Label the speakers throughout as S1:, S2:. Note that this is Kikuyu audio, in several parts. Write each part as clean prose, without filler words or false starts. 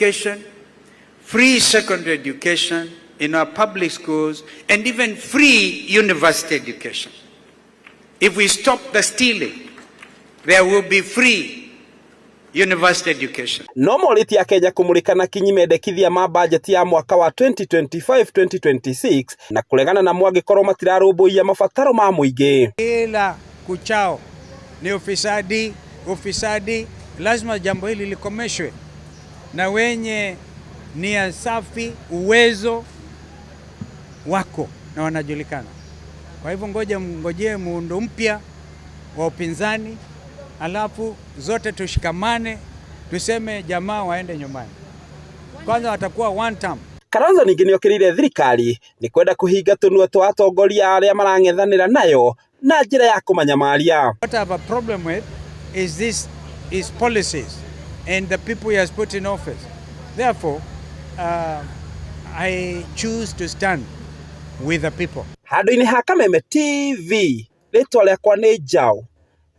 S1: Education, free secondary education in our public schools, and even free university education. If we stop the stealing, there will be free university education.
S2: No morĩtie akenya kũmũrĩka na kinyi mendekithia ma bajeti ya mwaka wa 2025-2026 na kũregana namo angĩkorwo matirarũmbũiya mabataro ma mũingĩ.
S1: Kila kuchao ni ufisadi, ufisadi. Lazima jambo hili likomeshwe na wenye nia safi, uwezo wako na wanajulikana. Kwa hivyo ngoja mngojee muundo mpya wa upinzani, alafu zote tushikamane, tuseme jamaa waende nyumbani kwanza, watakuwa one term.
S2: Kalonzo ningĩ nĩokĩrĩire thirikari nĩ kwenda kũhinga tũnua twa atongoria arĩa marang'ethanĩra nayo na njĩra ya kũmanyamaria.
S1: What I have a problem with is this is policies and the people he has put in office. Therefore, I choose to stand with the people.
S2: Handũ-inĩ ha Kameme TV, rĩtwa rĩakwa nĩ Njaũ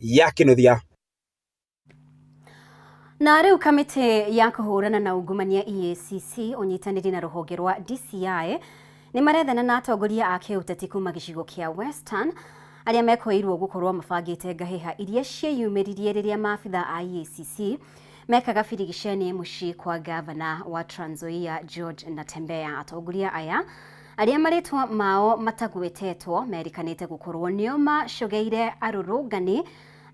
S2: ya Kĩnuthia.
S3: Na rĩu kamĩtĩ ya kũhũrana na ungumania EACC ũnyitanĩri na rũhonge rwa DCI nĩ marethana na atongoria a kĩũteti kuma gĩcigo kĩa Western arĩa mekũĩirwo gũkorwo mabangĩte ngahĩha iria cieyumĩririe rĩrĩa maabitha a EACC mekaga birigiceni mũciĩ kwa gavana wa Trans Nzoia George Natembeya. Atongoria aya arĩa marĩtwa mao matagwetetwo merikanĩte gũkorwo nĩo macogeire arũrũngani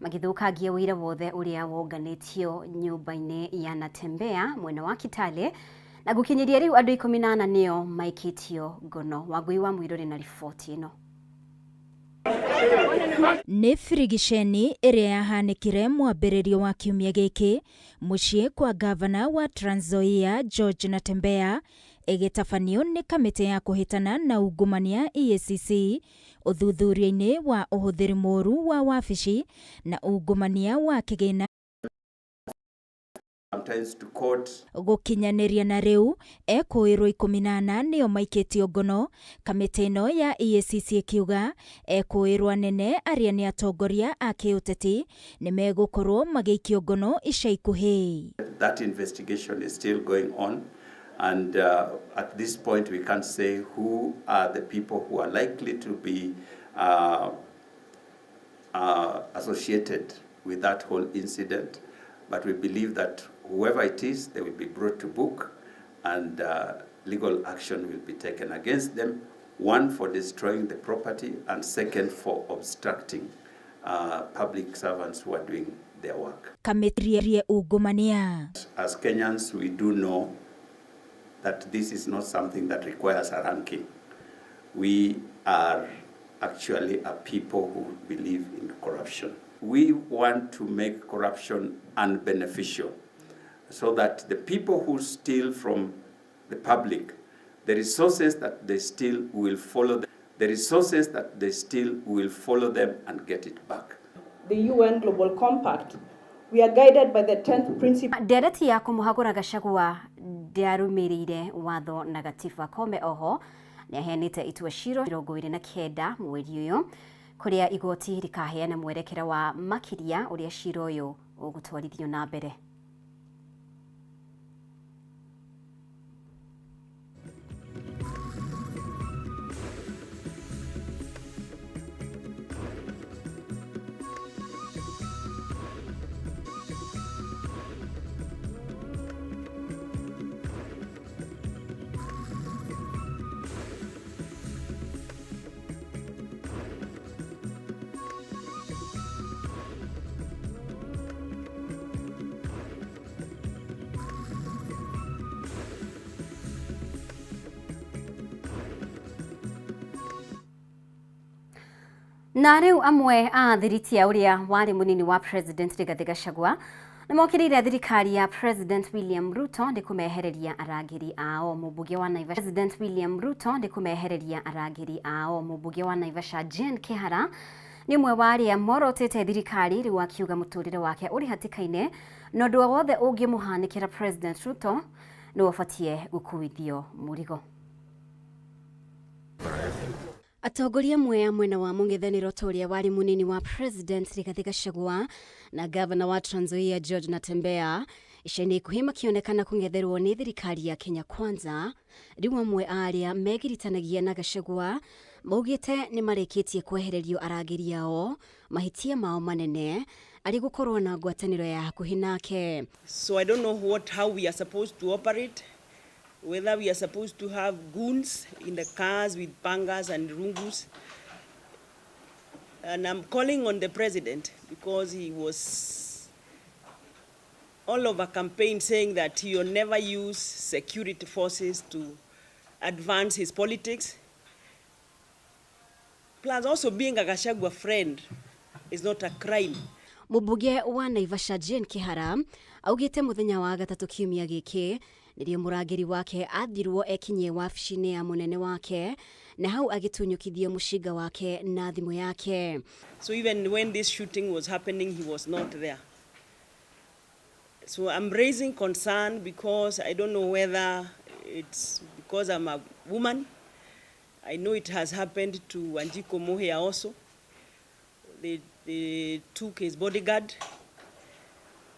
S3: magĩthũkangia ũira wothe ũrĩa wonganĩtio nyũmba-inĩ ya Natembeya mwena wa Kitale na gũkinyĩria rĩu andũ 14 nĩo maikĩtio ngono. Wangui wa Mũirũrĩ na riboti ĩno.
S4: Nĩ birigiceni ĩrĩa yahanĩkire mwambĩrĩrio wa kiumia gĩkĩ mũciĩ kwa gavana wa Trans Nzoia George Natembeya ĩgĩtabanio nĩ kamĩtĩ ya kũhĩtana na ungumania EACC ũthuthuria-inĩ wa ũhũthĩri mũru wa wabici na ungumania wa kĩgĩna
S5: sometimes to court.
S4: Gũkinyanĩria na rĩu ekũĩrwo 14 nĩo maikĩtio ngono kamĩtĩ ĩno ya EACC ĩkiuga ekũĩrwo anene arĩa nĩ atongoria a kĩũteti nĩ megũkorwo magĩikio ngono ica ikuhĩ.
S5: That investigation is still going on, and at this point we can't say who are the people who are likely to be associated with that whole incident, but we believe that whoever it is, they will be brought to book, and legal action will be taken against them, one for destroying the property and second for obstructing public servants who are doing their work.
S4: Kamĩtĩ ungumania.
S5: As Kenyans, we do know that this is not something that requires a ranking. We are actually a people who believe in corruption. We want to make corruption unbeneficial so that the people who steal from the public, the resources that they steal will follow them. The resources that they steal will follow them and get it back.
S6: The UN Global Compact. We are guided by the 10th principle.
S3: Ndereti ya kũmũhagũra Gachagua ndĩarũmĩrĩire watho na gatiba. Koome oho nĩaheanĩte itua cira 29 mweri ũyũ kũrĩa igoti rĩkaheana mwerekera wa makĩria ũrĩa cira ũyũ ũgũtwarithio na mbere. Na rĩu amwe a thiriti ya ũrĩa warĩ mũnini wa President Rigathi Gachagua nĩmokĩrĩire thirikari ya President William Ruto nĩ kũmehereria arangĩri ao. Mũmbunge wa Naivasha President William Ruto nĩ kũmehereria arangĩri ao. Mũmbunge wa Naivasha Jane Kihara nĩ ũmwe wa arĩa morotete thirikari rĩu akiuga mũtũrĩre wake ũrĩ hatĩka-inĩ na ũndũ o wothe ũngĩmũhanĩkĩra President Ruto nĩwe ũbatiĩ gũkuithio mũrigo. Atongoria amwe a mwena wa mũng'ethanĩro ta ũrĩa warĩ mũnini wa President Rigathi Gachagua na gavana wa Trans Nzoia George Natembeya Ica-inĩ ikuhĩ makĩonekana kũng'etherwo nĩ thirikari ya Kenya Kwanza. Rĩu amwe a arĩa megiritanagia na Gachagua maugĩte nĩ marĩkĩtie kwehererio arangĩri ao, mahĩtia mao manene arĩ gũkorwo na ngwatanĩro ya hakuhĩ nake.
S7: So I don't know how we are supposed to operate, whether we are supposed to have goons in the cars with pangas and rungus. And I'm calling on the president because he was all over campaign saying that he will never use security forces to advance his politics. Plus also being a Gachagua friend is not a crime.
S3: Mũmbunge wa Naivasha Jane Kihara augĩte mũthenya wa gatatũ kiumia gĩkĩ nĩrĩo mũrangĩri wake athirwo ekinyie wabici-inĩ ya mũnene wake na hau agĩtunyũkithio mũcinga wake na thimũ yake.
S7: So even when this shooting was happening, he was not there. So I'm raising concern because I don't know whether it's because I'm a woman. I know it has happened to Wanjiku Muhia also. They took his bodyguard.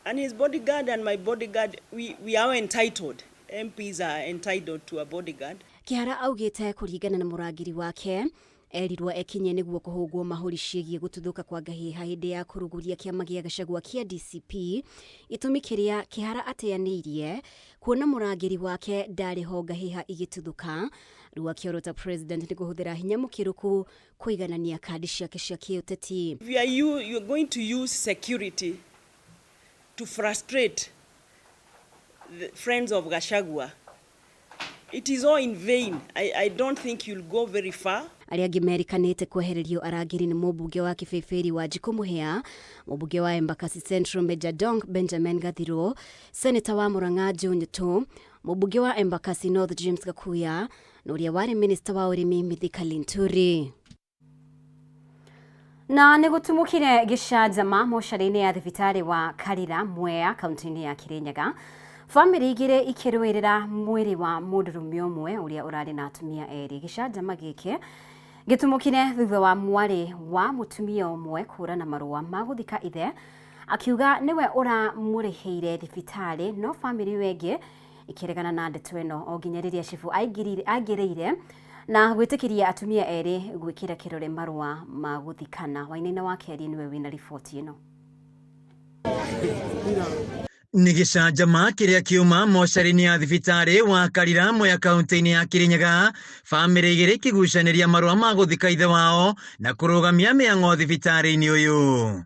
S7: And his bodyguard and my bodyguard, we are entitled. MPs are entitled to a bodyguard.
S3: Kihara augĩte kũringana na mũrangĩri wake erirwo ekinye nĩguo kũhũngwo mahũri ciĩgiĩ gũtuthũka kwa ngahĩha hĩndĩ ya kũrugũria kĩama gĩa Gachagua kĩa DCP, gĩtũmi kĩrĩa Kihara ateanĩirie kuona mũrangĩri wake ndarĩ ho ngahĩha igĩtuthũka. Rĩu akĩorota president nĩ kũhũthĩra hinya mũkĩrũku kũiganania kandi ciake cia kĩũteti.
S7: If you are going to use security to frustrate the friends of Gachagua, it is all in vain. I don't think you'll go very far.
S3: Arĩa angĩ merĩkanĩte kwehererio arangĩri nĩ mũmbunge wa Kĩbĩbĩri Wanjikũ Mũhĩa, mũmbunge wa Embakasi Central Major Dong Benjamin Gathiro, Senator wa Murang'a Joe Nyutu, mũmbunge wa Embakasi North James Gakuya na ũrĩa warĩ minista wa ũrĩmi Mithika Linturi. Na nĩ gũtumũkire gĩcanjama mocarĩ-inĩ ya thibitarĩ wa Karira, Mwea, kaunti-inĩ ya Kirinyaga. Bamĩrĩ igĩrĩ ikĩrũĩrĩra mwĩrĩ wa mũndũrũme ũmwe ũrĩa ũrarĩ na atumia erĩ. Gĩcanjama gĩkĩ gĩtumũkire thutha wa mwarĩ wa mũtumia ũmwe kũrana marũa ma gũthika ithe akiuga nĩwe ũramũrĩhĩire thibitarĩ, no bamĩrĩ ĩyo ĩngĩ ĩkĩregana na ndeto ĩno o nginya rĩrĩa cibũ aingĩrĩire na gwĩtĩkĩria atumia erĩ gwĩkĩra kĩrore marũa ma gũthikana. Wainaina wa Kerĩ nĩwe wĩna riboti ĩno.
S8: Nĩ gĩcanjama kĩrĩa kĩuma mocarĩ-inĩ ya thibitarĩ wa Karira, Mwea, kaunti-inĩ ya Kirinyaga, bamĩrĩ igĩrĩ ikĩgucanĩria marũa ma gũthika ithe wao na kũrũgamia mĩang'o thibitarĩ-inĩ ũyũ.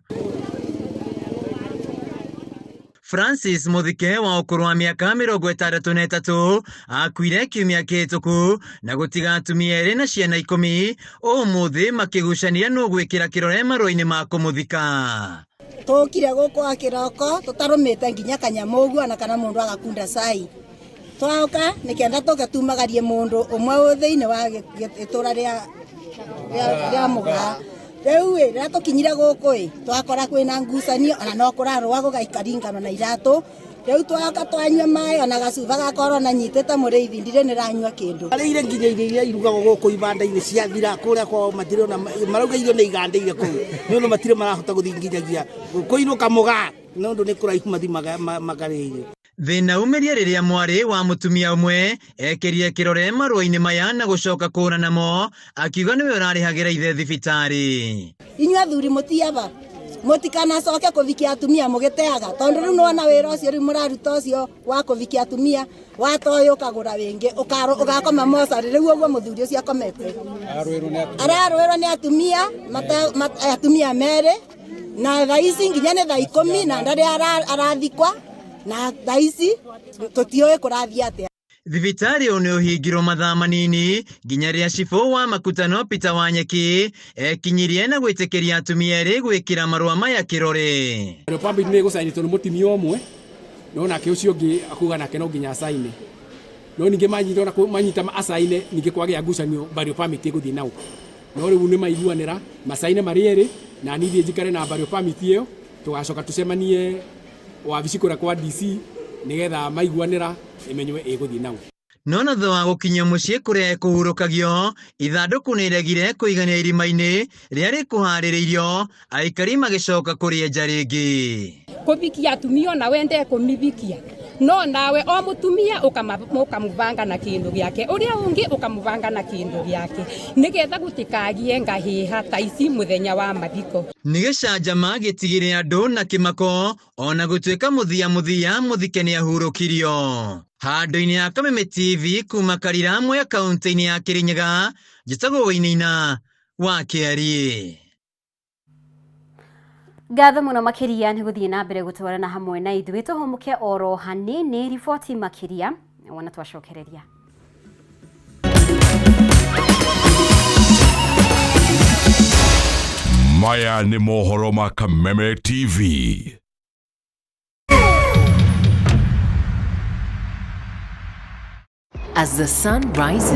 S8: Francis Muthike wa ũkũrũ wa mĩaka 63 akuire kiumia kĩhĩtũku na gũtiga atumia erĩ na ciana 10, ũmũthĩ makĩgucania nũ gwĩkĩra kĩrore marũa-inĩ ma kũmũthika.
S9: Tũkire gũkũ wa kĩroko tũtarũmĩte nginya kanyamũ ũguo ona kana mũndũ agakunda cai, twaũka nĩkenda tũke tumagarie mũndũ ũmwe wĩ thĩinĩ wa itũra rĩa Mũgaa. Rĩu ĩ rĩrĩa tũkinyire gũkũ ĩ twakora kwĩna ngucanio, ona no kũrarũa gũgaikaringano na iratũ. Rĩu twoka twanyua maĩ, ona gacuba gakorwo na nyitĩte mũrĩithi, ndirĩ nĩranyua kĩndũ.
S10: Arĩire nginya irio iria irugagwo gũkũ ibanda-inĩ ciathira kũrĩa kwao, matirĩ ona marauga irio nĩ igandĩire kũu nĩ ũndũ matirĩ marahota gũthiĩ nginyagia kũinũka Mũgaa nĩ ũndũ nĩ kũraihu mathi makarĩe irio.
S8: Thĩna umĩrie rĩrĩa mwarĩ wa mũtumia ũmwe ekĩrire kĩrore marũa-inĩ maya na gũcoka kũũra namo akiuga nĩwe ũrarĩhagĩra ithe thibitarĩ.
S9: Inyuĩ athuri mũtiaba mũtikanacoke kũvikia atumia mũgĩteaga, tondũ rĩu nĩwona wĩra ũcio rĩu mũraruta ũcio wa kũvikia atumia watoĩ ũkagũra wĩngĩ ũgakoma mocarĩ. Rĩu ũguo mũthuri ũcio akomete ararũĩrwo nĩ atumia atumia merĩ, na thaa ici nginya nĩ thaa 10 na ndarĩ arathikwa, na thaa ici tũtiũĩ kũrathiĩ atĩa.
S8: Thibitarĩ ũyũ nĩ ũhingirwo mathaa manini nginya rĩrĩa cibũ wa Makutano Peter Wanyeki ekinyirie na gwĩtĩkĩria atumia erĩ gwĩkĩra marũa maya kĩrore.
S11: Republic nĩ ĩgũcainĩtwo nĩ mũtumia ũmwe, no nake ũcio ũngĩ akuga nake no nginya acaine, no ningĩ manyita ona manyita acaine, ningĩ kwagĩa ngucanio burial permit ĩgũthiĩ nao, no rĩu nĩ maiguanĩra macaine marĩ erĩ, na niĩ thiĩ njikare na burial permit ĩyo, tũgacoka tũcemanie wabici kũrĩa kwa DC nĩgetha maiguanĩra ĩmenywe ĩgũthiĩ nao.
S8: No na thutha wa gũkinyio mũciĩ kũrĩa ekũhurũkagio, ithandũkũ nĩiregire kũiganĩra irima-inĩ rĩrĩa rĩkũharĩrĩirio, aikari magĩcoka kũrĩenja rĩngĩ.
S12: Kubikia atumia ona wende kumibikia no nawe o mutumia ukamubanga na kindu giake uria ungi ukamubanga na kindu giake nigetha gutikagie ngahiha ta ici muthenya wa mathiko.
S8: Nĩ gĩcanjama gĩtigire andũ na kĩmako ona gũtuĩka mũthia mũthia Mũthike nĩahurũkirio. Handũ-inĩ ha Kameme TV kuma Karira Mwea kaunti-inĩ ya Kirinyaga, njĩtagwo Wainaina wa Kĩariĩ.
S3: Ngatho muno makiria nĩ gũthiĩ na mbere gũtwarana hamwe na ithuĩ tũhũmũke oro hanini riboti makiria wona twacokereria.
S13: Maya nĩ mohoro ma Kameme TV.
S14: As the sun rises,